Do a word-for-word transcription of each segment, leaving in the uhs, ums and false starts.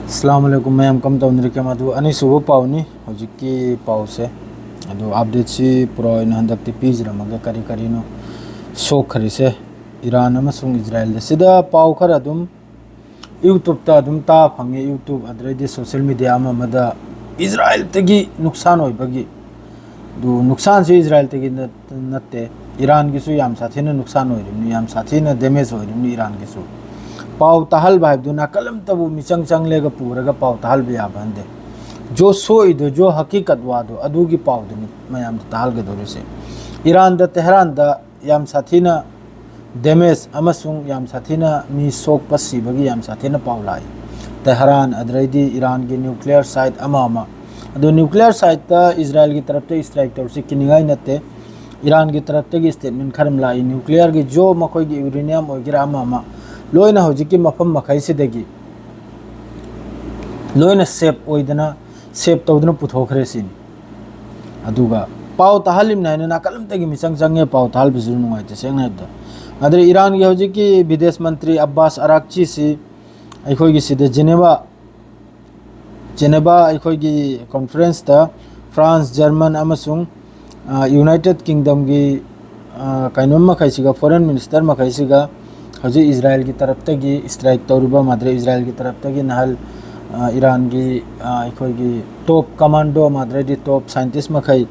ꯑꯁꯂꯥꯃꯨ ꯑꯂꯥꯏꯀꯨꯝ ꯃꯌꯥꯝ, ꯀꯝ ꯇꯧꯅꯔꯤꯒꯦ? ꯃꯗꯨ ꯑꯅꯤꯁꯨꯕ ꯄꯥꯎꯅꯤ ꯍꯧꯖꯤꯛꯀꯤ ꯄꯥꯎꯁꯦ꯫ ꯑꯗꯨ ꯑꯞꯗꯦꯠꯁꯤ ꯄꯨꯔꯥ ꯑꯣꯏꯅ ꯍꯟꯗꯛꯇꯤ ꯄꯤꯖꯔꯝꯃꯒꯦ, ꯀꯔꯤ ꯀꯔꯤꯅꯣ ꯁꯣꯛꯈ꯭ꯔꯤꯁꯦ꯫ ꯏꯔꯥꯟ ꯑꯃꯁꯨꯡ ꯏꯖꯔꯥꯌꯦꯜꯗ ꯁꯤꯗ ꯄꯥꯎ ꯈꯔ ꯑꯗꯨꯝ ꯌꯨꯇ꯭ꯌꯨꯕꯇ ꯑꯗꯨꯝ ꯇꯥ ꯐꯪꯉꯦ, ꯌꯨꯇ꯭ꯌꯨꯕ ꯑꯗꯨꯗꯩꯗꯤ ꯁꯣꯁꯦꯜ ꯃꯦꯗꯤꯌꯥ ꯑꯃ ꯑꯃꯗ ꯏꯖꯔꯥꯌꯦꯜꯗꯒꯤ ꯅꯨꯡꯁꯥꯟ ꯑꯣꯏꯕꯒꯤ꯫ ꯑꯗꯨ ꯅꯨꯡꯁꯥꯟꯁꯤ ꯏꯖꯔꯥꯌꯦꯜꯗꯒꯤ ꯅꯠ-, ꯅꯠꯇꯦ, ꯏꯔꯥꯟꯒꯤꯁꯨ ꯌꯥꯝ ꯁꯥꯊꯤꯅ ꯅꯨꯡꯁꯥꯟ ꯑꯣꯏꯔꯤꯕꯅꯤ, ꯌꯥꯝ ꯁꯥꯊꯤꯅ ꯗꯦꯃꯦꯖ ꯑꯣꯏꯔꯤꯕꯅꯤ ꯏꯔꯥꯟꯒꯤꯁꯨ꯫ ꯄꯥꯎ ꯇꯥꯍꯜꯕ ꯍꯥꯏꯕꯗꯨ ꯅꯥꯀꯜ ꯑꯃꯠꯇꯕꯨ ꯃꯤꯆꯪ ꯆꯪꯂꯒ ꯄꯨꯔꯒ ꯄꯥꯎ ꯇꯥꯍꯜꯕ ꯌꯥꯕ ꯅꯠꯇꯦ꯫ ꯖꯣ ꯁꯣꯏꯗꯣ, ꯖꯣ ꯍꯀꯤꯀꯠ ꯋꯥꯗꯣ, ꯑꯗꯨꯒꯤ ꯄꯥꯎꯗꯨꯅꯤ ꯃꯌꯥꯝꯗ ꯇꯥꯍꯜꯒꯗꯧꯔꯤꯁꯦ꯫ ꯏꯔꯥꯟꯗ, ꯇꯦꯍꯔꯥꯟꯗ ꯌꯥꯝ ꯁꯥꯊꯤꯅ ꯗꯦꯃꯦꯖ ꯑꯃꯁꯨꯡ ꯌꯥꯝ ꯁꯥꯊꯤꯅ ꯃꯤ ꯁꯣꯛꯄ, ꯁꯤꯕꯒꯤ ꯌꯥꯝ ꯁꯥꯊꯤꯅ ꯄꯥꯎ ꯂꯥꯛꯏ꯫ ꯇꯦꯍꯔꯥꯟ, ꯑꯗꯨꯗꯩꯗꯤ ꯏꯔꯥꯟꯒꯤ ꯅ꯭ꯌꯨꯀ꯭ꯂꯤꯌꯔ ꯁꯥꯏꯠ ꯑꯃ ꯑꯃ꯫ ꯑꯗꯣ ꯅ꯭ꯌꯨꯀ꯭ꯂꯤꯌꯔ ꯁꯥꯏꯠꯇ ꯏꯖꯔꯥꯌꯦꯜꯒꯤ ꯇꯔꯞꯇ ꯏꯁꯇ꯭ꯔꯥꯏꯛ ꯇꯧꯔꯤꯁꯤ ꯀꯤꯅꯤꯡꯉꯥꯏ ꯅꯠꯇꯦ꯫ ꯏꯔꯥꯟꯒꯤ ꯇꯔꯞꯇꯒꯤ ꯁ꯭ꯇꯦꯠꯃꯦꯟ ꯈꯔ ꯑꯃ ꯂꯥꯛꯏ, ꯅ꯭ꯌꯨꯀ꯭ꯂꯤꯌꯔꯒꯤ ꯖꯣ, ꯃꯈꯣꯏꯒꯤ ꯌꯨꯔꯦꯅꯤꯌꯝ ꯑꯣꯏꯒꯦꯔꯥ ꯑꯃ ꯑꯃ, ꯂꯣꯏꯅ ꯍꯧꯖꯤꯛꯀꯤ ꯃꯐꯝ ꯃꯈꯩꯁꯤꯗꯒꯤ ꯂꯣꯏꯅ ꯁꯦꯞ ꯑꯣꯏꯗꯅ, ꯁꯦꯞ ꯇꯧꯗꯅ ꯄꯨꯊꯣꯛꯈ꯭ꯔꯦ ꯁꯤꯅꯤ꯫ ꯑꯗꯨꯒ ꯄꯥꯎ ꯇꯥꯍꯜꯂꯤꯕꯅꯤ ꯍꯥꯏꯅ ꯅꯥꯀꯜ ꯑꯃꯠꯇꯒꯤ ꯃꯤꯆꯪ ꯆꯪꯉꯦ, ꯄꯥꯎ ꯇꯥꯍꯜꯕꯁꯨ ꯅꯨꯡꯉꯥꯏꯇꯦ, ꯁꯦꯡꯅ ꯍꯥꯏꯕꯗ꯫ ꯑꯗꯨꯗ ꯏꯔꯥꯟꯒꯤ ꯍꯧꯖꯤꯛꯀꯤ ꯕꯤꯗꯦꯁ ꯃꯟꯇ꯭ꯔꯤ ꯑꯕꯥꯁ ꯑꯔꯥꯛꯆꯤꯁꯤ ꯑꯩꯈꯣꯏꯒꯤ ꯁꯤꯗ ꯖꯦꯅꯦꯕꯥ, ꯖꯦꯅꯦꯕꯥ ꯑꯩꯈꯣꯏꯒꯤ ꯀꯣꯟꯐ꯭ꯔꯦꯟꯁꯇ ꯐ꯭ꯔꯥꯟꯁ, ꯖꯔꯃꯟ ꯑꯃꯁꯨꯡ, ꯑ, ꯌꯨꯅꯥꯏꯇꯦꯠ ꯀꯤꯡꯗꯝꯒꯤ, ꯑ, ꯀꯩꯅꯣꯝ ꯃꯈꯩꯁꯤꯒ, ꯐꯣꯔꯦꯟ ꯃꯤꯅꯤꯁꯇꯔ ꯃꯈꯩꯁꯤꯒ ꯍꯧꯖꯤꯛ ꯏꯖꯔꯥꯌꯦꯜꯒꯤ ꯇꯔꯞꯇꯒꯤ ꯏꯁꯇ꯭ꯔꯥꯏꯛ ꯇꯧꯔꯤꯕ, ꯃꯥꯗ꯭ꯔꯦ ꯏꯖꯔꯥꯌꯦꯜꯒꯤ ꯇꯔꯞꯇꯒꯤ ꯅꯍꯜ, ꯑ, ꯏꯔꯥꯟꯒꯤ, ꯑ, ꯑꯩꯈꯣꯏꯒꯤ ꯇꯣꯞ ꯀꯃꯥꯟꯗꯣ, ꯃꯥꯗ꯭ꯔꯦꯗꯤ ꯇꯣꯞ ꯁꯥꯏꯟꯇꯤꯁ ꯃꯈꯩ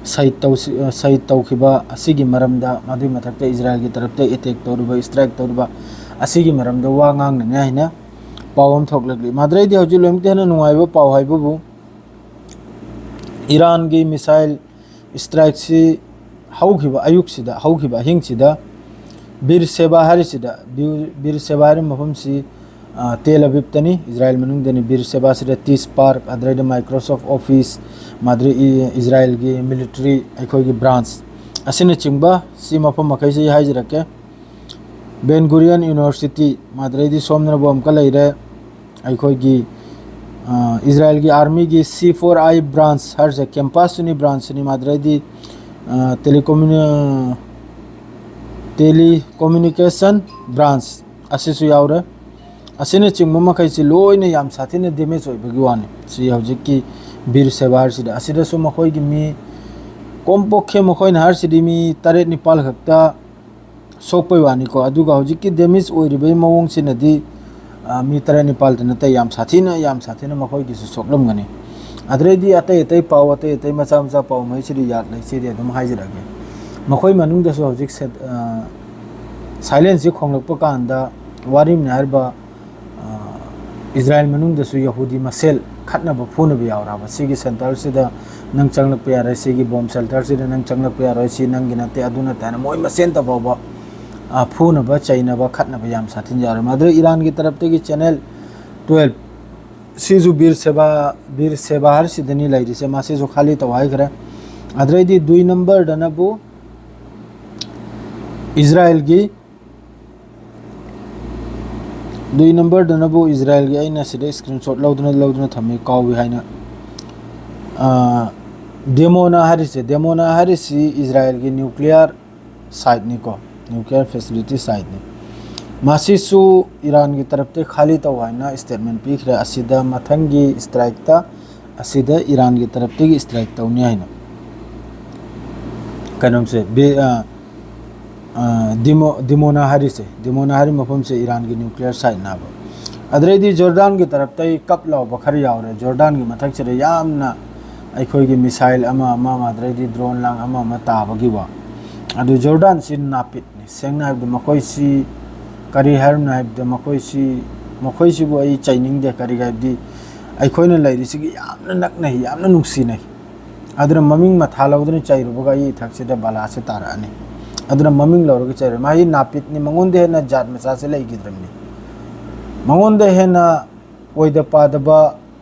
ꯁꯍꯤꯗ ꯇꯧꯁꯤ-, ꯑ, ꯁꯍꯤꯗ ꯇꯧꯈꯤꯕ ꯑꯁꯤꯒꯤ ꯃꯔꯝꯗ, ꯃꯗꯨꯒꯤ ꯃꯊꯛꯇ ꯏꯖꯔꯥꯌꯦꯜꯒꯤ ꯇꯔꯞꯇ ꯑꯦꯇꯦꯛ ꯇꯧꯔꯤꯕ, ꯏꯁꯇ꯭ꯔꯥꯏꯛ ꯇꯧꯔꯤꯕ ꯑꯁꯤꯒꯤ ꯃꯔꯝꯗ ꯋꯥ ꯉꯥꯡꯅꯅꯤ ꯍꯥꯏꯅ ꯄꯥꯎ ꯑꯃ ꯊꯣꯛꯂꯛꯂꯤ꯫ ꯃꯥꯗ꯭ꯔꯦꯗꯤ ꯍꯧꯖꯤꯛ ꯂꯣꯏꯅꯃꯛꯇ ꯍꯦꯟꯅ ꯅꯨꯡꯉꯥꯏꯕ ꯄꯥꯎ ꯍꯥꯏꯕꯕꯨ ꯏꯔꯥꯟꯒꯤ ꯃꯤꯁꯥꯏꯜ ꯏꯁꯇ꯭ꯔꯥꯏꯛꯁꯤ ꯍꯧꯈꯤꯕ ꯑꯌꯨꯛꯁꯤꯗ, ꯍꯧꯈꯤꯕ ꯑꯍꯤꯡꯁꯤꯗ ꯕꯤꯔ ꯁꯦꯕꯥ ꯍꯥꯏꯔꯤꯁꯤꯗ, ꯕꯤꯔ, ꯕꯤꯔ ꯁꯦꯕꯥ ꯍꯥꯏꯔꯤꯕ ꯃꯐꯝꯁꯤ, ꯑ, ꯇꯦꯜ ꯑꯕꯤꯕꯇꯅꯤ, ꯏꯖꯔꯥꯌꯦꯜ ꯃꯅꯨꯡꯗꯅꯤ꯫ ꯕꯤꯔ ꯁꯦꯕꯥꯁꯤꯗ ꯇꯤꯁ ꯄꯥꯔꯛ, ꯑꯗꯨꯗꯩꯗ ꯃꯥꯏꯀ꯭ꯔꯣꯁꯣꯐ ꯑꯣꯐꯤꯁ, ꯃꯥꯗ꯭ꯔꯤ ꯏ-, ꯏꯖꯔꯥꯌꯦꯜꯒꯤ ꯃꯤꯂꯤꯇꯔꯤ ꯑꯩꯈꯣꯏꯒꯤ ꯕ꯭ꯔꯥꯟꯁ ꯑꯁꯤꯅꯆꯤꯡꯕ, ꯁꯤ ꯃꯐꯝ ꯃꯈꯩꯁꯤ ꯑꯩ ꯍꯥꯏꯖꯔꯛꯀꯦ꯫ ꯕꯦꯟ ꯒꯨꯔꯤꯌꯟ ꯌꯨꯅꯤꯚꯔꯁꯤꯇꯤ, ꯃꯥꯗ꯭ꯔꯦꯗꯤ ꯁꯣꯝꯅꯕꯨ ꯑꯃꯨꯛꯀ ꯂꯩꯔꯦ꯫ ꯑꯩꯈꯣꯏꯒꯤ, ꯑ, ꯏꯖꯔꯥꯌꯦꯜꯒꯤ ꯑꯥꯔꯃꯤꯒꯤ ꯁꯤ ꯐꯣꯔ ꯑꯥꯏ ꯕ꯭ꯔꯥꯟꯁ ꯍꯥꯏꯔꯤꯁꯦ, ꯀꯦꯝꯄꯁꯁꯨꯅꯤ, ꯕ꯭ꯔꯥꯟꯁꯁꯨꯅꯤ, ꯃꯥꯗ꯭ꯔꯦꯗꯤ, ꯑ, ꯇꯦꯂꯤꯀꯣꯃ꯭ꯌꯨꯅꯤ-, ꯇꯦꯂꯤꯀꯣꯃ꯭ꯌꯨꯅꯤꯀꯦꯁꯟ ꯕ꯭ꯔꯥꯟꯁ ꯑꯁꯤꯁꯨ ꯌꯥꯎꯔꯦ꯫ ꯑꯁꯤꯅꯆꯤꯡꯕ ꯃꯈꯩꯁꯤ ꯂꯣꯏꯅ ꯌꯥꯝ ꯁꯥꯊꯤꯅ damage ꯑꯣꯏꯕꯒꯤ ꯋꯥꯅꯤ꯫ ꯁꯤ ꯍꯧꯖꯤꯛꯀꯤ ꯕꯤꯔ ꯁꯦꯕꯥ ꯍꯥꯏꯔꯤꯁꯤꯗ, ꯑꯁꯤꯗꯁꯨ ꯃꯈꯣꯏꯒꯤ ꯃꯤ ꯀꯣꯝꯄꯣꯛꯈꯦ ꯃꯈꯣꯏꯅ ꯍꯥꯏꯔꯤꯁꯤꯗꯤ ꯃꯤ ꯇꯔꯦꯠ ꯅꯤꯄꯥꯜ ꯈꯛꯇ ꯁꯣꯛꯄꯩ ꯋꯥꯅꯤꯀꯣ꯫ ꯑꯗꯨꯒ ꯍꯧꯖꯤꯛꯀꯤ damage ꯑꯣꯏꯔꯤꯕꯒꯤ ꯃꯑꯣꯡꯁꯤꯅꯗꯤ, ꯑ, ꯃꯤ ꯇꯔꯦꯠ ꯅꯤꯄꯥꯜꯗ ꯅꯠꯇꯦ, ꯌꯥꯝ ꯁꯥꯊꯤꯅ, ꯌꯥꯝ ꯁꯥꯊꯤꯅ ꯃꯈꯣꯏꯒꯤꯁꯨ ꯁꯣꯛꯂꯝꯒꯅꯤ꯫ ꯑꯗꯨꯗꯩꯗꯤ ꯑꯇꯩ ꯑꯇꯩ ꯄꯥꯎ, ꯑꯇꯩ ꯑꯇꯩ ꯃꯆꯥ ꯃꯆꯥ ꯄꯥꯎ ꯃꯩꯁꯤꯗꯤ ꯌꯥꯠꯂꯦ, ꯁꯤꯗꯤ ꯑꯗꯨꯝ ꯍꯥꯏꯖꯔꯛꯑꯒꯦ꯫ ꯃꯈꯣꯏ ꯃꯅꯨꯡꯗꯁꯨ ꯍꯧꯖꯤꯛ ꯁꯦ-, ꯑ, silence ꯁꯤ ꯈꯣꯡꯂꯛꯄ ꯀꯥꯟꯗ ꯋꯥꯔꯤꯝꯅ ꯍꯥꯏꯔꯤꯕ, ꯑ, ꯏꯖꯔꯥꯏꯜ ꯃꯅꯨꯡꯗꯁꯨ ꯌꯍꯨꯗꯤ ꯃꯁꯦꯜ ꯈꯠꯅꯕ ꯐꯨꯅꯕ ꯌꯥꯎꯔꯛꯑꯕ꯫ "ꯁꯤꯒꯤ centre ꯁꯤꯗ ꯅꯪ ꯆꯪꯂꯛꯄ ꯌꯥꯔꯣꯏ, ꯁꯤꯒꯤ bomb shelter ꯁꯤꯗ ꯅꯪ ꯆꯪꯂꯛꯄ ꯌꯥꯔꯣꯏ, ꯁꯤ ꯅꯪꯒꯤ ꯅꯠꯇꯦ, ꯑꯗꯨ ꯅꯠꯇꯦ" ꯍꯥꯏꯅ ꯃꯣꯏ ꯃꯁꯦꯟꯇ ꯐꯥꯎꯕ, ꯑ, ꯐꯨꯅꯕ, ꯆꯩꯅꯕ, ꯈꯠꯅꯕ ꯌꯥꯝ ꯁꯥꯊꯤꯅ ꯌꯥꯎꯔꯦ꯫ ꯃꯗꯨ ꯏꯔꯥꯟꯒꯤ ꯇꯔꯞꯇꯒꯤ channel twelve, ꯁꯤꯁꯨ ꯕꯤꯔ ꯁꯦꯕꯥ, ꯕꯤꯔ ꯁꯦꯕꯥ ꯍꯥꯏꯔꯤꯁꯤꯗꯅꯤ ꯂꯩꯔꯤꯁꯦ, ꯃꯁꯤꯁꯨ ꯈꯥꯂꯤ ꯇꯧꯍꯥꯏꯈ꯭ꯔꯦ꯫ ꯑꯗꯨꯗꯩꯗꯤ ꯗꯨꯏ ꯅꯝꯕꯔꯗꯅꯕꯨ ꯏꯖꯔꯥꯏꯜꯒꯤ, ꯗꯨꯏ ꯅꯝꯕꯔꯗꯅꯕꯨ ꯏꯖꯔꯥꯏꯜꯒꯤ, ꯑꯩꯅ ꯁꯤꯗ screenshot ꯂꯧꯗꯨꯅ, ꯂꯧꯗꯨꯅ ꯊꯝꯃꯤ, ꯀꯥꯎꯏ ꯍꯥꯏꯅ꯫ ꯑ, ꯗꯦꯃꯣꯅꯥ ꯍꯥꯏꯔꯤꯁꯦ, ꯗꯦꯃꯣꯅꯥ ꯍꯥꯏꯔꯤꯁꯤ ꯏꯖꯔꯥꯏꯜꯒꯤ nuclear site ꯅꯤꯀꯣ, nuclear facility site ꯅꯤ꯫ ꯃꯁꯤꯁꯨ ꯏꯔꯥꯟꯒꯤ ꯇꯔꯞꯇ ꯈꯥꯂꯤ ꯇꯧ ꯍꯥꯏꯅ statement ꯄꯤꯈ꯭ꯔꯦ꯫ ꯑꯁꯤꯗ ꯃꯊꯪꯒꯤ strike ꯇ ꯑꯁꯤꯗ ꯏꯔꯥꯟꯒꯤ ꯇꯔꯞꯇꯒꯤ strike ꯇꯧꯅꯤ ꯍꯥꯏꯅ꯫ ꯀꯩꯅꯣꯝꯁꯦ, ꯕꯤ-, ꯑ, ꯑ, ꯗꯤꯃꯣ-, ꯗꯤꯃꯣꯅꯥ ꯍꯥꯏꯔꯤꯁꯦ, ꯗꯤꯃꯣꯅꯥ ꯍꯥꯏꯔꯤꯕ ꯃꯐꯝꯁꯦ ꯏꯔꯥꯟꯒꯤ nuclear site ꯅꯥꯕ꯫ ꯑꯗꯨꯗꯩꯗꯤ ꯖꯣꯔꯗꯥꯟꯒꯤ ꯇꯔꯞꯇꯩ ꯀꯞ ꯂꯥꯎꯕ ꯈꯔ ꯌꯥꯎꯔꯦ꯫ ꯖꯣꯔꯗꯥꯟꯒꯤ ꯃꯊꯛꯁꯤꯗ ꯌꯥꯝꯅ ꯑꯩꯈꯣꯏꯒꯤ missile ꯑꯃ ꯑꯃ ꯑꯃ, ꯑꯗꯨꯗꯩꯗꯤ drone ꯂꯥꯡ ꯑꯃ ꯑꯃ ꯇꯥꯕꯒꯤ ꯋꯥ꯫ ꯑꯗꯨ ꯖꯣꯔꯗꯥꯟꯁꯤ ꯅꯥꯄꯤꯠꯅꯤ꯫ ꯁꯦꯡꯅ ꯍꯥꯏꯕꯗ ꯃꯈꯣꯏꯁꯤ ꯀꯔꯤ ꯍꯥꯏꯔꯝꯅꯣ ꯍꯥꯏꯕꯗ ꯃꯈꯣꯏꯁꯤ, ꯃꯈꯣꯏꯁꯤꯕꯨ ꯑꯩ ꯆꯩꯅꯤꯡꯗꯦ꯫ ꯀꯔꯤꯒꯤ ꯍꯥꯏꯕꯗꯤ ꯑꯩꯈꯣꯏꯅ ꯂꯩꯔꯤꯁꯤꯒꯤ ꯌꯥꯝꯅ ꯅꯛꯅꯩ, ꯌꯥꯝꯅ ꯅꯨꯡꯁꯤꯅꯩ꯫ ꯑꯗꯨꯅ ꯃꯃꯤꯡ ꯃꯊꯥ ꯂꯧꯗꯨꯅ ꯆꯩꯔꯨꯕꯒ ꯑꯩ ꯏꯊꯛꯁꯤꯗ ꯕꯂꯥꯁꯦ ꯇꯥꯔꯛꯑꯅꯤ꯫ ꯑꯗꯨꯅ ꯃꯃꯤꯡ ꯂꯧꯔꯒ ꯆꯩꯔꯣꯏ꯫ ꯃꯥꯒꯤ ꯅꯥꯄꯤꯠꯅꯤ, ꯃꯉꯣꯟꯗ ꯍꯦꯟꯅ ꯖꯥꯠ ꯃꯆꯥꯁꯦ ꯂꯩꯈꯤꯗ꯭ꯔꯕꯅꯤ꯫ ꯃꯉꯣꯟꯗ ꯍꯦꯟꯅ ꯑꯣꯏꯗ ꯄꯥꯗꯕ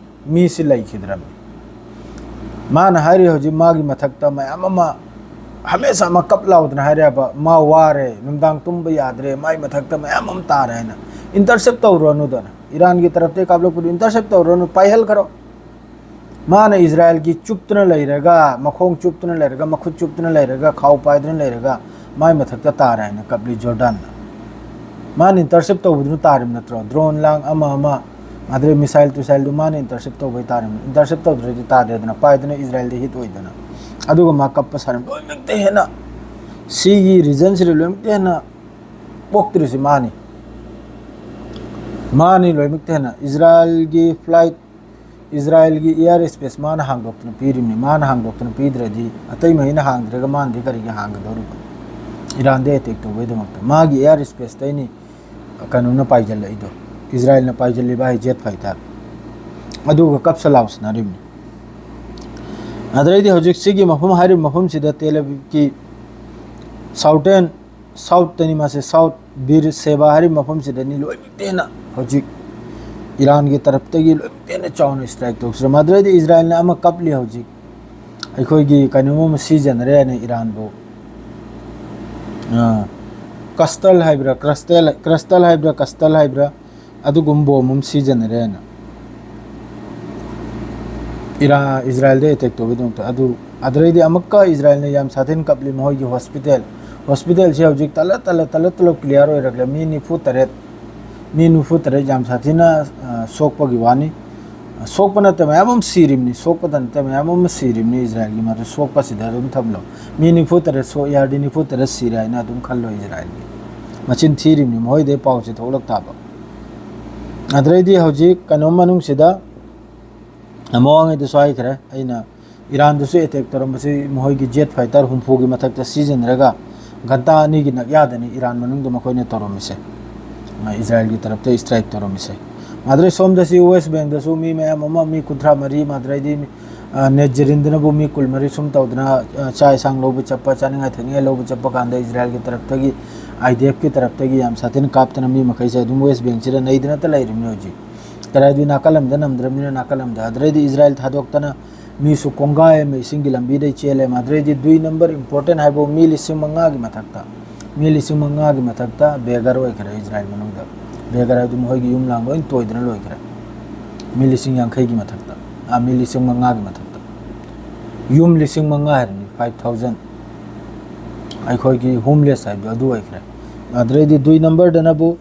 ꯃꯤꯁꯤ ꯂꯩꯈꯤꯗ꯭ꯔꯕꯅꯤ꯫ ꯃꯥꯅ ꯍꯥꯏꯔꯤ ꯍꯧꯖꯤꯛ ꯃꯥꯒꯤ ꯃꯊꯛꯇ ꯃꯌꯥꯝ ꯑꯃ ꯍꯃꯦꯁꯥ ꯑꯃ ꯀꯞ ꯂꯥꯎꯗꯅ ꯍꯥꯏꯔꯦꯕ, "ꯃꯥ ꯋꯥꯔꯦ, ꯅꯨꯡꯗꯥꯡ ꯇꯨꯝꯕ ꯌꯥꯗ꯭ꯔꯦ, ꯃꯥꯏ ꯃꯊꯛꯇ ꯃꯌꯥꯝ ꯑꯃ ꯇꯥꯔꯦ" ꯍꯥꯏꯅ꯫ Intercept ꯇꯧꯔꯨꯔꯅꯨꯗꯅ, ꯏꯔꯥꯟꯒꯤ ꯇꯔꯞꯇꯒꯤ ꯀꯥꯞꯂꯛꯄꯗꯨ intercept ꯇꯧꯔꯨꯔꯅꯨ, ꯄꯥꯏꯍꯜꯈ꯭ꯔꯣ꯫ ꯃꯥꯅ ꯏꯖꯔꯥꯏꯜꯒꯤ ꯆꯨꯞꯇꯨꯅ ꯂꯩꯔꯒ, ꯃꯈꯣꯡ ꯆꯨꯞꯇꯨꯅ ꯂꯩꯔꯒ, ꯃꯈꯨꯠ ꯆꯨꯞꯇꯨꯅ ꯂꯩꯔꯒ, ꯈꯥꯎ ꯄꯥꯏꯗꯨꯅ ꯂꯩꯔꯒ ꯃꯥꯏ ꯃꯊꯛꯇ ꯇꯥꯔꯦ ꯍꯥꯏꯅ ꯀꯞꯂꯤ ꯖꯣꯔꯗꯥꯟꯅ꯫ ꯃꯥꯅ intercept ꯇꯧꯕꯗꯨꯅ ꯇꯥꯔꯤꯕ ꯅꯠꯇ꯭ꯔꯣ? Drone ꯂꯥꯡ ꯑꯃ ꯑꯃ, ꯑꯗꯩ missile ꯇꯨꯁꯥꯏꯜꯗꯨ ꯃꯥꯅ intercept ꯇꯧꯕꯩ ꯇꯥꯔꯤꯕꯅꯤ꯫ Intercept ꯇꯧꯗ꯭ꯔꯗꯤ ꯇꯥꯗꯦꯗꯅ, ꯄꯥꯏꯗꯅ ꯏꯖꯔꯥꯏꯜꯗ hit ꯑꯣꯏꯗꯅ꯫ ꯑꯗꯨꯒ ꯃꯥ ꯀꯞꯄ ꯁꯥꯔꯝ ꯂꯣꯏꯅꯃꯛꯇ ꯍꯦꯟꯅ, ꯁꯤꯒꯤ regionꯁꯤꯗ ꯂꯣꯏꯅꯃꯛꯇ ꯍꯦꯟꯅ ꯄꯣꯛꯇ꯭ꯔꯤꯁꯤ ꯃꯥꯅꯤ꯫ ꯃꯥꯅꯤ ꯂꯣꯏꯅꯃꯛꯇ ꯍꯦꯟꯅ꯫ ꯏꯖꯔꯥꯏꯜꯒꯤ flight, ꯏꯖꯔꯥꯏꯜꯒꯤ air space ꯃꯥꯅ ꯍꯥꯡꯗꯣꯛꯇꯅ ꯄꯤꯔꯤꯕꯅꯤ꯫ ꯃꯥꯅ ꯍꯥꯡꯗꯣꯛꯇꯅ ꯄꯤꯗ꯭ꯔꯗꯤ, ꯑꯇꯩ ꯃꯍꯩꯅ ꯍꯥꯡꯗ꯭ꯔꯒ ꯃꯥꯅꯗꯤ ꯀꯔꯤꯒꯤ ꯍꯥꯡꯒꯗꯧꯔꯤꯕ? ꯏꯔꯥꯟꯗ attack ꯇꯧꯕꯩꯗꯃꯛꯇ ꯃꯥꯒꯤ air spaceꯇꯩꯅꯤ ꯀꯩꯅꯣꯅ ꯄꯥꯏꯁꯤꯜꯂꯛꯏꯗꯣ, ꯏꯖꯔꯥꯏꯜꯅ ꯄꯥꯏꯁꯤꯜꯂꯤꯕ ꯍꯥꯏ jet fighter꯫ ꯑꯗꯨꯒ ꯀꯞꯁ ꯂꯥꯎꯁꯤꯟꯅꯔꯤꯕꯅꯤ꯫ ꯑꯗꯩꯗꯤ ꯍꯧꯖꯤꯛ ꯁꯤꯒꯤ ꯃꯐꯝ, ꯍꯥꯏꯔꯤꯕ ꯃꯐꯝꯁꯤꯗ ꯇꯦꯜ ꯑꯕꯤꯕꯀꯤ southern, southꯇꯅꯤ ꯃꯥꯁꯦ, South Beersheba ꯍꯥꯏꯔꯤꯕ ꯃꯐꯝꯁꯤꯗꯅꯤ ꯂꯣꯏꯅꯃꯛꯇ ꯍꯦꯟꯅ ꯍꯧꯖꯤꯛ ꯏꯔꯥꯟꯒꯤ ꯇꯔꯞꯇꯒꯤ ꯂꯣꯏꯅꯃꯛꯇ ꯍꯦꯟꯅ ꯆꯥꯎꯅ strike ꯇꯧꯁꯤꯔ꯫ ꯃꯗꯨꯗꯩꯗꯤ ꯏꯖꯔꯥꯏꯜꯅ ꯑꯃ ꯀꯞꯂꯤ ꯍꯧꯖꯤꯛ, ꯑꯩꯈꯣꯏꯒꯤ ꯀꯩꯅꯣꯝ ꯑꯃ ꯁꯤꯖꯤꯟꯅꯔꯦ ꯍꯥꯏꯅ ꯏꯔꯥꯟꯕꯨ, ꯑ, cluster ꯍꯥꯏꯕ꯭ꯔꯥ, cluster, cluster ꯍꯥꯏꯕ꯭ꯔꯥ, cluster ꯍꯥꯏꯕ꯭ꯔꯥ, ꯑꯗꯨꯒꯨꯝꯕ bomb ꯑꯃ ꯁꯤꯖꯤꯟꯅꯔꯦꯅ ꯏꯔꯥ-, ꯏꯖꯔꯥꯏꯜꯗ attack ꯇꯧꯕꯒꯤꯗꯃꯛꯇ꯫ ꯑꯗꯨ, ꯑꯗꯨꯗꯩꯗꯤ ꯑꯃꯨꯛꯀ ꯏꯖꯔꯥꯏꯜꯅ ꯌꯥꯝ ꯁꯥꯊꯤꯅ ꯀꯞꯂꯤ ꯃꯈꯣꯏꯒꯤ hospital꯫ Hospitalꯁꯤ ꯍꯧꯖꯤꯛ ꯇꯂꯞ, ꯇꯂꯞ, ꯇꯂꯞ, ꯇꯂꯞ clear ꯑꯣꯏꯔꯛꯂꯦ꯫ ꯃꯤ ꯅꯤꯐꯨ ꯇꯔꯦꯠ, ꯃꯤ ꯅꯤꯐꯨ ꯇꯔꯦꯠ ꯌꯥꯝ ꯁꯥꯊꯤꯅ, ꯑ, ꯁꯣꯛꯄꯒꯤ ꯋꯥꯅꯤ꯫ ꯑ, ꯁꯣꯛꯄ ꯅꯠꯇꯦ, ꯃꯌꯥꯝ ꯑꯃ ꯁꯤꯔꯤꯕꯅꯤ꯫ ꯁꯣꯛꯄꯗ ꯅꯠꯇꯦ, ꯃꯌꯥꯝ ꯑꯃ ꯁꯤꯔꯤꯕꯅꯤ ꯏꯖꯔꯥꯏꯜꯒꯤ꯫ ꯃꯗꯨ ꯁꯣꯛꯄꯁꯤꯗ ꯑꯗꯨꯝ ꯊꯝꯂꯣ꯫ ꯃꯤ ꯅꯤꯐꯨ ꯇꯔꯦꯠ ꯁꯣꯛ ꯌꯥꯔꯗꯤ ꯅꯤꯐꯨ ꯇꯔꯦꯠ ꯁꯤꯔꯦ ꯍꯥꯏꯅ ꯑꯗꯨꯝ ꯈꯜꯂꯣ ꯏꯖꯔꯥꯏꯜꯒꯤ꯫ ꯃꯆꯤꯟ ꯊꯤꯔꯤꯕꯅꯤ, ꯃꯈꯣꯏꯗꯩ ꯄꯥꯎꯁꯦ ꯊꯣꯛꯂꯛ ꯇꯥꯕ꯫ ꯑꯗꯨꯗꯩꯗꯤ ꯍꯧꯖꯤꯛ ꯀꯩꯅꯣ ꯃꯅꯨꯡꯁꯤꯗ ꯃꯃꯥꯡꯉꯩꯗꯁꯨ ꯍꯥꯏꯈ꯭ꯔꯦ ꯑꯩꯅ, ꯏꯔꯥꯟꯗꯁꯨ attack ꯇꯧꯔꯝꯕꯁꯤ ꯃꯈꯣꯏꯒꯤ jet fighter ꯍꯨꯝꯐꯨꯒꯤ ꯃꯊꯛꯇ ꯁꯤꯖꯤꯟꯅꯔꯒ ꯘꯟꯇꯥ ꯑꯅꯤꯒꯤ ꯅꯛꯌꯥꯗꯅꯤ ꯏꯔꯥꯟ ꯃꯅꯨꯡꯗ ꯃꯈꯣꯏꯅ ꯇꯧꯔꯝꯃꯤꯁꯦ, ꯏꯖꯔꯥꯏꯜꯒꯤ ꯇꯔꯞꯇ strike ꯇꯧꯔꯝꯃꯤꯁꯦ꯫ ꯃꯥꯗ꯭ꯔꯦ ꯁꯣꯝꯗꯁꯤ West Bankꯗꯁꯨ ꯃꯤ ꯃꯌꯥꯝ ꯑꯃ, ꯃꯤ ꯀꯨꯟꯊ꯭ꯔꯥ ꯃꯔꯤ, ꯃꯥꯗ꯭ꯔꯦꯗꯤ ꯃꯤ, ꯑ, ꯅꯦꯠꯖꯔꯤꯟꯗꯅꯕꯨ ꯃꯤ ꯀꯨꯟꯃꯔꯤ ꯁꯨꯝ ꯇꯧꯗꯅ, ꯑ, ꯆꯥꯛ ꯏꯟꯁꯥꯡ ꯂꯧꯕ ꯆꯠꯄ, ꯆꯥꯅꯤꯡꯉꯥꯏ ꯊꯛꯅꯤꯡꯉꯥꯏ ꯂꯧꯕ ꯆꯠꯄ ꯀꯥꯟꯗ ꯏꯖꯔꯥꯏꯜꯒꯤ ꯇꯔꯞꯇꯒꯤ, IDFꯀꯤ ꯇꯔꯞꯇꯒꯤ ꯌꯥꯝ ꯁꯥꯊꯤꯅ ꯀꯥꯞꯇꯅ ꯃꯤ ꯃꯈꯩꯁꯦ ꯑꯗꯨꯝ West Bankꯁꯤꯗ ꯅꯩꯗꯅꯇ ꯂꯩꯔꯤꯕꯅꯤ ꯍꯧꯖꯤꯛ꯫ ꯀꯗꯥꯏꯗꯤ ꯅꯥꯀꯜ ꯑꯃꯗ ꯅꯝꯗ꯭ꯔꯕꯅꯤꯅ ꯅꯥꯀꯜ ꯑꯃꯗ꯫ ꯑꯗꯨꯗꯩꯗꯤ ꯏꯖꯔꯥꯏꯜ ꯊꯥꯗꯣꯛꯇꯅ ꯃꯤꯁꯨ ꯀꯣꯡꯒꯥꯏ ꯑꯃ ꯏꯁꯤꯡꯒꯤ ꯂꯝꯕꯤꯗꯩ ꯆꯦꯜꯂꯦ꯫ ꯃꯥꯗ꯭ꯔꯦꯗꯤ ꯗꯨꯏ number important ꯍꯥꯏꯕꯨ ꯃꯤ ꯂꯤꯁꯤꯡ ꯃꯉꯥꯒꯤ ꯃꯊꯛꯇ, ꯃꯤ ꯂꯤꯁꯤꯡ ꯃꯉꯥꯒꯤ ꯃꯊꯛꯇ beggar ꯑꯣꯏꯈ꯭ꯔꯦ ꯏꯖꯔꯥꯏꯜ ꯃꯅꯨꯡꯗ꯫ Beggar ꯍꯥꯏꯕꯗꯤ ꯃꯈꯣꯏꯒꯤ ꯌꯨꯝ ꯂꯥꯡ ꯂꯣꯏ ꯇꯣꯏꯗꯅ ꯂꯣꯏꯈ꯭ꯔꯦ꯫ ꯃꯤ ꯂꯤꯁꯤꯡ ꯌꯥꯡꯈꯩꯒꯤ ꯃꯊꯛꯇ, ꯑ, ꯃꯤ ꯂꯤꯁꯤꯡ ꯃꯉꯥꯒꯤ ꯃꯊꯛꯇ꯫ ꯌꯨꯝ ꯂꯤꯁꯤꯡ ꯃꯉꯥ ꯍꯥꯏꯕꯅꯤ, five thousand꯫ ꯑꯩꯈꯣꯏꯒꯤ homeless ꯍꯥꯏꯕꯗꯣ ꯑꯗꯨ ꯑꯣꯏꯈ꯭ꯔꯦ꯫ ꯑꯗꯨꯗꯩꯗꯤ ꯗꯨꯏ ꯅꯝꯕꯔꯗꯅꯕꯨ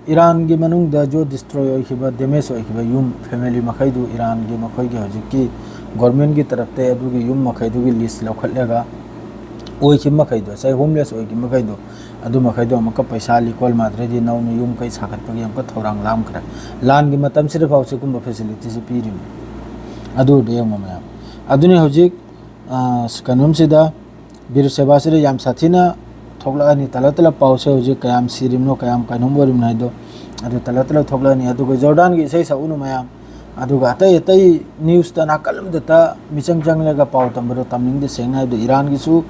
ꯏꯔꯥꯟꯒꯤ ꯃꯅꯨꯡꯗ ꯖꯣ ꯗꯤꯁꯇ꯭ꯔꯣꯏ ꯑꯣꯏꯈꯤꯕ, ꯗꯦꯃꯦꯖ ꯑꯣꯏꯈꯤꯕ ꯌꯨꯝ, ꯐꯦꯃꯤꯂꯤ ꯃꯈꯩꯗꯨ, ꯏꯔꯥꯟꯒꯤ ꯃꯈꯣꯏꯒꯤ ꯍꯧꯖꯤꯛꯀꯤ ꯒꯣꯔꯃꯦꯟꯒꯤ ꯇꯔꯞꯇ ꯑꯗꯨꯒꯤ ꯌꯨꯝ ꯃꯈꯩꯗꯨꯒꯤ ꯂꯤꯁ ꯂꯧꯈꯠꯂꯒ, ꯑꯣꯏꯈꯤꯕ ꯃꯈꯩꯗꯣ, ꯉꯁꯥꯏ ꯍꯣꯝꯂꯦꯁ ꯑꯣꯏꯈꯤꯕ ꯃꯈꯩꯗꯣ, ꯑꯗꯨ ꯃꯈꯩꯗꯣ ꯑꯃꯨꯛꯀ ꯄꯩꯁꯥ ꯂꯤꯀꯣꯜ ꯃꯥꯗ꯭ꯔꯗꯤ ꯅꯧꯅ ꯌꯨꯝ ꯀꯩ ꯁꯥꯒꯠꯄꯒꯤ ꯑꯃꯨꯛꯀ ꯊꯧꯔꯥꯡ ꯂꯥꯡꯈ꯭ꯔꯦ꯫ ꯂꯥꯟꯒꯤ ꯃꯇꯝꯁꯤꯗ ꯐꯥꯎ ꯁꯤꯒꯨꯝꯕ ꯐꯦꯁꯤꯂꯤꯇꯤꯁꯤ ꯄꯤꯔꯤꯕꯅꯤ꯫ ꯑꯗꯨꯗ ꯌꯦꯡꯉꯣ ꯃꯌꯥꯝ꯫ ꯑꯗꯨꯅꯤ ꯍꯧꯖꯤꯛ, ꯑ, ꯀꯩꯅꯣꯝꯁꯤꯗ, ꯕꯤꯔ ꯁꯦꯕꯥꯁꯤꯗ ꯌꯥꯝ ꯁꯥꯊꯤꯅ ꯊꯣꯛꯂꯛꯑꯅꯤ꯫ ꯇꯂꯞ ꯇꯂꯞ ꯄꯥꯎꯁꯦ ꯍꯧꯖꯤꯛ ꯀꯌꯥꯝ ꯁꯤꯔꯤꯕꯅꯣ, ꯀꯌꯥꯝ ꯀꯩꯅꯣꯝ ꯑꯣꯏꯔꯤꯕꯅꯣ ꯍꯥꯏꯗꯣ, ꯑꯗꯨ ꯇꯂꯞ ꯇꯂꯞ ꯊꯣꯛꯂꯛꯑꯅꯤ꯫ ꯑꯗꯨꯒ ꯖꯣꯔꯗꯥꯟꯒꯤ ꯏꯁꯩ ꯁꯛꯎꯅꯨ ꯃꯌꯥꯝ, ꯑꯗꯨꯒ ꯑꯇꯩ ꯑꯇꯩ ꯅ꯭ꯌꯨꯁꯇ ꯅꯥꯀꯜ ꯑꯃꯗꯇ ꯃꯤꯆꯪ ꯆꯪꯂꯒ ꯄꯥꯎ ꯇꯝꯕꯗꯣ ꯇꯝꯅꯤꯡꯗꯦ꯫ ꯁꯦꯡꯅ ꯍꯥꯏꯕꯗ ꯏꯔꯥꯟꯒꯤꯁꯨ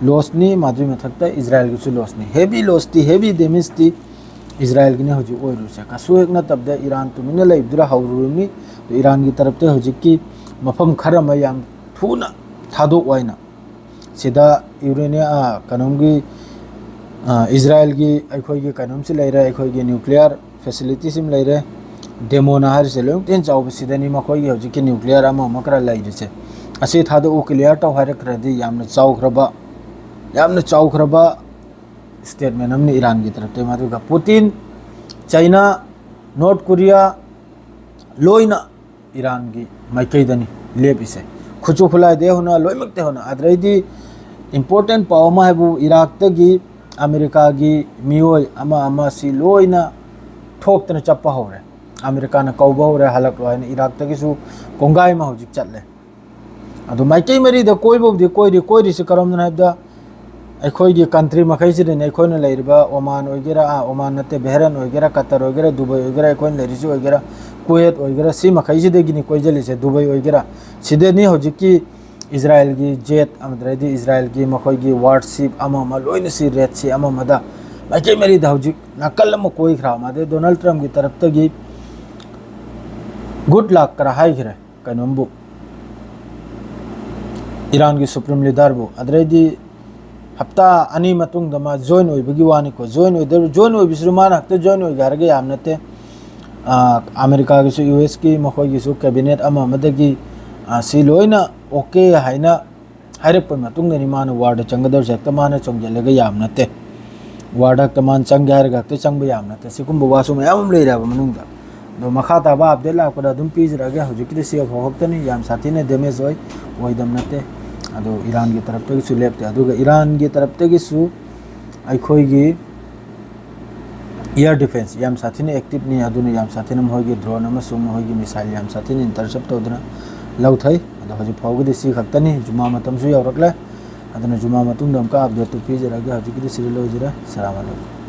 ꯂꯣꯁꯅꯤ, ꯃꯗꯨꯒꯤ ꯃꯊꯛꯇ ꯏꯖꯔꯥꯏꯜꯒꯤꯁꯨ ꯂꯣꯁꯅꯤ꯫ ꯍꯦꯚꯤ ꯂꯣꯁꯇꯤ, ꯍꯦꯚꯤ ꯗꯦꯃꯦꯖꯇꯤ ꯏꯖꯔꯥꯏꯜꯒꯤꯅꯤ ꯍꯧꯖꯤꯛ ꯑꯣꯏꯔꯤꯁꯦ꯫ ꯀꯩꯁꯨ ꯍꯦꯛ ꯅꯠꯇꯕꯗ ꯏꯔꯥꯟ ꯇꯨꯃꯤꯟꯅ ꯂꯩꯕꯗꯨꯗ ꯍꯧꯔꯨꯔꯤꯕꯅꯤ꯫ ꯑꯗꯣ ꯏꯔꯥꯟꯒꯤ ꯇꯔꯞꯇ ꯍꯧꯖꯤꯛꯀꯤ ꯃꯐꯝ ꯈꯔ ꯑꯃ ꯌꯥꯝ ꯊꯨꯅ ꯊꯥꯗꯣꯛꯑꯣ ꯍꯥꯏꯅ ꯁꯤꯗ ꯌꯨꯔꯦꯅꯤꯌꯥ, ꯑ, ꯀꯩꯅꯣꯝꯒꯤ, ꯑ, ꯏꯖꯔꯥꯏꯜꯒꯤ ꯑꯩꯈꯣꯏꯒꯤ ꯀꯩꯅꯣꯝꯁꯤ ꯂꯩꯔꯦ, ꯑꯩꯈꯣꯏꯒꯤ ꯅ꯭ꯌꯨꯀ꯭ꯂꯤꯌꯥꯔ ꯐꯦꯁꯤꯂꯤꯇꯤꯁꯤ ꯑꯃ ꯂꯩꯔꯦ꯫ ꯗꯦꯃꯣꯅ ꯍꯥꯏꯔꯤꯁꯦ ꯂꯣꯏꯅ ꯇꯦꯟ ꯆꯥꯎꯕ ꯁꯤꯗꯅꯤ ꯃꯈꯣꯏꯒꯤ ꯍꯧꯖꯤꯛꯀꯤ ꯅ꯭ꯌꯨꯀ꯭ꯂꯤꯌꯥꯔ ꯑꯃ ꯑꯃ ꯈꯔ ꯂꯩꯔꯤꯁꯦ꯫ ꯑꯁꯤ ꯊꯥꯗꯣꯛꯎ, ꯀ꯭ꯂꯤꯌꯥꯔ ꯇꯧ ꯍꯥꯏꯔꯛꯈ꯭ꯔꯗꯤ ꯌꯥꯝꯅ ꯆꯥꯎꯈ꯭ꯔꯕ, ꯌꯥꯝꯅ ꯆꯥꯎꯈ꯭ꯔꯕ ꯁ꯭ꯇꯦꯠꯃꯦꯟ ꯑꯃꯅꯤ ꯏꯔꯥꯟꯒꯤ ꯇꯔꯞꯇꯒꯤ꯫ ꯑꯗꯨꯒ ꯄꯨꯇꯤꯟ, ꯆꯩꯅꯥ, ꯅꯣꯔꯠ ꯀꯣꯔꯤꯌꯥ ꯂꯣꯏꯅ ꯏꯔꯥꯟꯒꯤ ꯃꯥꯏꯀꯩꯗꯅꯤ ꯂꯦꯞꯄꯤꯁꯦ꯫ ꯈꯨꯠꯁꯨ ꯈꯨꯠꯂꯥꯏꯗꯩ ꯍꯧꯅ ꯂꯣꯏꯅꯃꯛꯇꯩ ꯍꯧꯅ꯫ ꯑꯗꯨꯗꯩꯗꯤ ꯏꯝꯄꯣꯔꯇꯦꯟ ꯄꯥꯎ ꯑꯃ ꯍꯥꯏꯕꯨ ꯏꯔꯥꯛꯇꯒꯤ ꯑꯃꯦꯔꯤꯀꯥꯒꯤ ꯃꯤꯑꯣꯏ ꯑꯃ ꯑꯃ ꯁꯤ ꯂꯣꯏꯅ ꯊꯣꯛꯇꯅ ꯆꯠꯄ ꯍꯧꯔꯦ꯫ ꯑꯃꯦꯔꯤꯀꯥꯅ ꯀꯧꯕ ꯍꯧꯔꯦ, "ꯍꯜꯂꯛꯂꯣ" ꯍꯥꯏꯅ꯫ ꯏꯔꯥꯛꯇꯒꯤꯁꯨ ꯀꯣꯡꯒꯥꯏ ꯑꯃ ꯍꯧꯖꯤꯛ ꯆꯠꯂꯦ꯫ ꯑꯗꯨ ꯃꯥꯏꯀꯩ ꯃꯔꯤꯗ ꯀꯣꯏꯕꯕꯨꯗꯤ ꯀꯣꯏꯔꯤ꯫ ꯀꯣꯏꯔꯤꯁꯤ ꯀꯔꯝꯅ ꯍꯥꯏꯕꯗ, ꯑꯩꯈꯣꯏꯒꯤ ꯀꯟꯇ꯭ꯔꯤ ꯃꯈꯩꯁꯤꯗꯅꯤ꯫ ꯑꯩꯈꯣꯏꯅ ꯂꯩꯔꯤꯕ ꯑꯣꯃꯥꯟ ꯑꯣꯏꯒꯦꯔꯥ, ꯑꯥ, ꯑꯣꯃꯥꯟ ꯅꯠꯇꯦ, ꯕꯦꯍꯔꯟ ꯑꯣꯏꯒꯦꯔꯥ, ꯀꯇꯔ ꯑꯣꯏꯒꯦꯔꯥ, ꯗꯨꯕꯩ ꯑꯣꯏꯒꯦꯔꯥ, ꯑꯩꯈꯣꯏꯅ ꯂꯩꯔꯤꯁꯤ ꯑꯣꯏꯒꯦꯔꯥ, ꯀꯨꯋꯦꯠ ꯑꯣꯏꯒꯦꯔꯥ, ꯁꯤ ꯃꯈꯩꯁꯤꯗꯒꯤꯅꯤ ꯀꯣꯏꯁꯤꯜꯂꯤꯁꯦ, ꯗꯨꯕꯩ ꯑꯣꯏꯒꯦꯔꯥ꯫ ꯁꯤꯗꯅꯤ ꯍꯧꯖꯤꯛꯀꯤ ꯏꯖꯔꯥꯏꯜꯒꯤ ꯖꯦꯠ, ꯑꯗꯨꯗꯩꯗꯤ ꯏꯖꯔꯥꯏꯜꯒꯤ ꯃꯈꯣꯏꯒꯤ ꯋꯥꯔꯁꯤꯞ ꯑꯃ ꯑꯃ ꯂꯣꯏꯅ ꯁꯤ ꯔꯦꯠ ꯁꯤ ꯑꯃ ꯑꯃꯗ ꯃꯥꯏꯀꯩ ꯃꯔꯤꯗ ꯍꯧꯖꯤꯛ ꯅꯥꯀꯜ ꯑꯃ ꯀꯣꯏꯈ꯭ꯔ ꯃꯥꯜꯂꯦ꯫ ꯗꯣꯅꯥꯜꯗ ꯇ꯭ꯔꯝꯞꯀꯤ ꯇꯔꯞꯇꯒꯤ ꯒꯨꯗ ꯂꯛ ꯈꯔ ꯍꯥꯏꯈ꯭ꯔꯦ ꯀꯩꯅꯣꯝꯕꯨ, ꯏꯔꯥꯟꯒꯤ ꯁꯨꯄ꯭ꯔꯤꯝ ꯂꯤꯗꯔꯕꯨ꯫ ꯑꯗꯨꯗꯩꯗꯤ ꯍꯞꯇꯥ ꯑꯅꯤ ꯃꯇꯨꯡꯗ ꯃꯥ ꯖꯣꯏꯟ ꯑꯣꯏꯕꯒꯤ ꯋꯥꯅꯤꯀꯣ꯫ ꯖꯣꯏꯟ ꯑꯣꯏꯗ-, ꯖꯣꯏꯟ ꯑꯣꯏꯕꯁꯤꯁꯨ ꯃꯥꯅ ꯍꯦꯛꯇ ꯖꯣꯏꯟ ꯑꯣꯏꯒꯦ ꯍꯥꯏꯔꯒ ꯌꯥꯝ ꯅꯠꯇꯦ꯫ ꯑꯥ, ꯑꯃꯦꯔꯤꯀꯥꯒꯤꯁꯨ, ꯌꯨ ꯑꯦꯁꯀꯤ, ꯃꯈꯣꯏꯒꯤꯁꯨ ꯀꯦꯕꯤꯅꯦꯠ ꯑꯃ ꯑꯃꯗꯒꯤ, ꯑꯥ, ꯁꯤ ꯂꯣꯏꯅ ꯑꯣꯀꯦ ꯍꯥꯏꯅ ꯍꯥꯏꯔꯛꯄ ꯃꯇꯨꯡꯗꯅꯤ ꯃꯥꯅ ꯋꯥꯔꯗ ꯆꯪꯒꯗꯧꯔꯤꯁꯦ꯫ ꯍꯦꯛꯇ ꯃꯥꯅ ꯆꯣꯡꯁꯤꯜꯂꯒ ꯌꯥꯝ ꯅꯠꯇꯦ꯫ ꯋꯥꯔꯗ ꯈꯛꯇ ꯃꯥꯅ ꯆꯪꯒꯦ ꯍꯥꯏꯔꯒ ꯍꯦꯛꯇ ꯆꯪꯕ ꯌꯥꯕ ꯅꯠꯇꯦ꯫ ꯁꯤꯒꯨꯝꯕ ꯋꯥꯁꯨ ꯃꯌꯥꯝ ꯑꯃ ꯂꯩꯔꯦꯕ ꯃꯅꯨꯡꯗ꯫ ꯑꯗꯣ ꯃꯈꯥ ꯇꯥꯕ ꯑꯞꯗꯦꯠ ꯂꯥꯛꯄꯗ ꯑꯗꯨꯝ ꯄꯤꯖꯔꯛꯑꯒꯦ꯫ ꯍꯧꯖꯤꯛꯀꯤꯗꯤ ꯁꯤ ꯐꯥꯎ ꯈꯛꯇꯅꯤ, ꯌꯥꯝ ꯁꯥꯊꯤꯅ ꯗꯦꯃꯦꯖ ꯑꯣꯏ, ꯑꯣꯏꯗꯕ ꯅꯠꯇꯦ꯫ ꯑꯗꯣ ꯏꯔꯥꯟꯒꯤ ꯇꯔꯞꯇꯒꯤꯁꯨ ꯂꯦꯞꯇꯦ꯫ ꯑꯗꯨꯒ ꯏꯔꯥꯟꯒꯤ ꯇꯔꯞꯇꯒꯤꯁꯨ ꯑꯩꯈꯣꯏꯒꯤ ꯏꯌꯔ ꯗꯤꯐꯦꯟꯁ ꯌꯥꯝ ꯁꯥꯊꯤꯅ ꯑꯦꯛꯇꯤꯞꯅꯤ꯫ ꯑꯗꯨꯅ ꯌꯥꯝ ꯁꯥꯊꯤꯅ ꯃꯈꯣꯏꯒꯤ ꯗ꯭ꯔꯣꯟ ꯑꯃꯁꯨꯡ ꯃꯈꯣꯏꯒꯤ ꯃꯤꯁꯥꯏꯜ ꯌꯥꯝ ꯁꯥꯊꯤꯅ ꯏꯟꯇꯔꯁꯦꯞ ꯇꯧꯗꯨꯅ ꯂꯧꯊꯩ꯫ ꯑꯗꯣ ꯍꯧꯖꯤꯛ ꯐꯥꯎꯕꯒꯤꯗꯤ ꯁꯤ ꯈꯛꯇꯅꯤ꯫ ꯖꯨꯃꯥ ꯃꯇꯝꯁꯨ ꯌꯧꯔꯛꯂꯦ꯫ ꯑꯗꯨꯅ ꯖꯨꯃꯥ ꯃꯇꯨꯡꯗ ꯑꯃꯨꯛꯀ ꯑꯞꯗꯦꯠꯇꯨ ꯄꯤꯖꯔꯒꯦ꯫ ꯍꯧꯖꯤꯛꯀꯤꯗꯤ ꯁꯤꯗ ꯂꯣꯏꯖꯔꯦ꯫ ꯁꯂꯥꯝ ꯑꯂꯩꯀꯨꯝ꯫